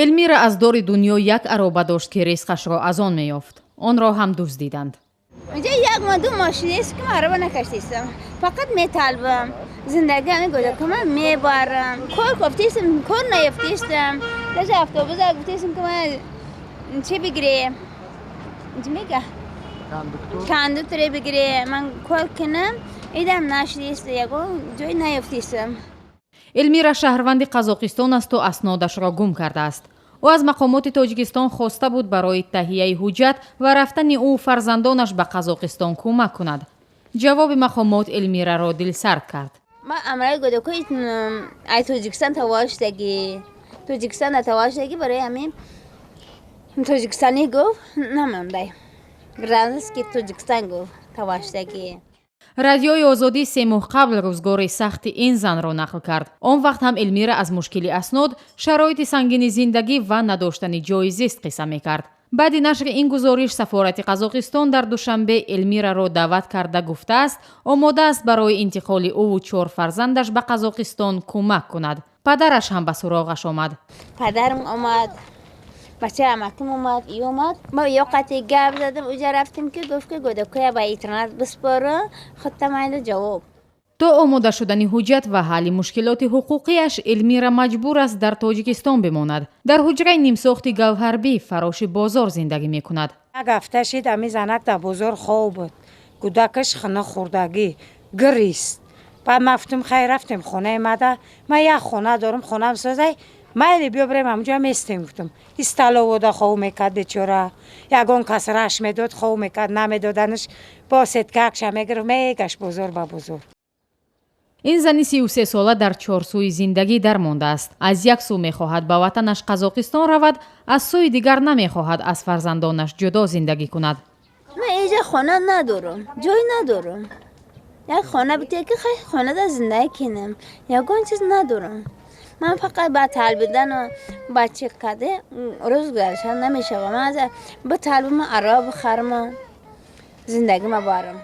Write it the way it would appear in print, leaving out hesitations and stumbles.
Элмира аз дори дунё як ароба дошт, ки ризқашро аз он меёфт. Онро ҳам дуздиданд. Инҷа як моҳ, 2 моҳ шудааст, ки ман ароба накаштистам. Фақат металбам. Зиндагӣ ҳамин кӯдакама мебарам. Кор кофтистам, кор наёфтистам. Даже автобуса гуфтистам, ки ман чӣ бигирем? Чӣ мега? Кондукторе бигире. Ман кор кунам, идам нашудист, ягон ҷой наёфтистам. Элмира шаҳрванди Қазоқистон асту аснодашро гум кардааст. Ӯ аз мақомоти Тоҷикистон хоста буд, барои таҳияи ҳуҷҷат ва рафтани ӯ фарзандонаш ба Қазоқистон кӯмак кунад. Ҷавоби мақомот Элмираро дилсард кард. Ман амраи кӯдакои ай Тоҷикистон таваллуд шудагӣ, Тоҷикистон таваллуд шудагӣ, барои ҳамин тоҷикистонӣ гуфт, намондай гражданский Тоҷикистон гуфт, таваллуд шудагӣ. Радиои Озодӣ 3 моҳ қабл рӯзгори сахти ин занро нақл кард. Он вақт ҳам Элмира аз мушкили аснод, шароити сангини зиндагӣ ва надоштани ҷойи зист қисса мекард. Баъди нашри ин гузориш сафорати Қазоқистон дар Душанбе Элмираро даъват карда гуфтааст, омода аст барои интиқоли ӯву чор фарзандаш ба Қазоқистон кӯмак кунад. Падараш ҳам ба суроғаш омад. Падарам омад, бачаи амаким омад, и омад. Ма ё қати гап задам, уҷа рафтем, ки гуфт, ки кӯдакоя ба интернат биспора, худта майли ҷавоб. То омода шудани ҳуҷҷат ва ҳалли мушкилоти ҳуқуқиаш Элмира маҷбур аст дар Тоҷикистон бимонад. Дар ҳуҷраи нимсохти Гавҳарбӣ, фароши бозор зиндагӣ мекунад. Як ҳафта шид, ами занак дар бозор хоб буд. Кӯдакаш хина хӯрдагӣ гирист. Баъд ман гуфтам, хайр, рафтем хонаи мада, ман як хона дорам, хонаам созай, майли, биё бирем, ҳамунҷо местем, гуфтам. Исталовода хов мекард бечора, ягон кас раш медод, хов мекард, намедоданаш, бо сеткакша мегирифт, мегашт бозор ба бозор. Ин зани 33сола дар чорсӯи зиндагӣ дармондааст. Аз як сӯ мехоҳад ба ватанаш Қазоқистон равад, аз сӯи дигар намехоҳад аз фарзандонаш ҷудо зиндагӣ кунад. Ман инҷа хона надорам, ҷой надорам. Як хона бите, ки хонада зиндагӣ кунам. Ягон чиз надорам. Ман фақат ба талбидану ба чӣ каде рӯз гузаштан намешавам. Ман биталбам, ароба бихарам, зиндагима барам.